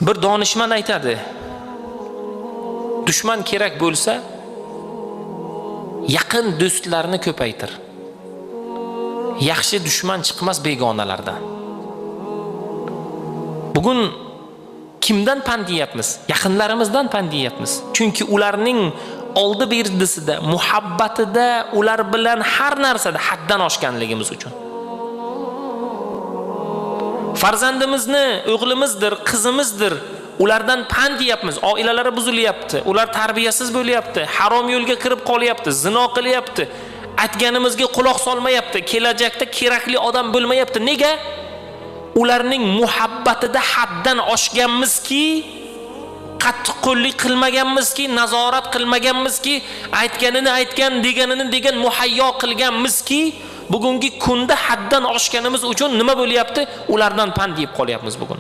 Bir donishmand aytadi: dushman kerak bo'lsa, yaqin do'stlarni ko'paytir. Yaxshi dushman chiqmas begonalardan. Bugun kimdan pand yeyapmiz? Yaqinlarimizdan pand yeyapmiz. Chunki ularning oldi berdisida, muhabbatida, ular bilan har narsada haddan oshganligimiz uchun. Farzandimizni, o'g'limizdir, qizimizdir, ulardan pand yeyapmiz. Oilalari buzilyapti, ular tarbiyasiz bo'lyapti, harom yo'lga kirib qolyapti, zino qilyapti, aytganimizga quloq solmayapti, kelajakda kerakli odam bo'lmayapti. Nega? Ularning muhabbatida haddan oshganmizki, qattiqqo'llik qilmaganmizki, nazorat qilmaganmizki, aytganini aytgan, deganini degan, muhayyo qilganmizki, bugungi kunda haddan oshganimiz uchun nima bo'lyapti? Ulardan pand yeb qolyapmiz bugun.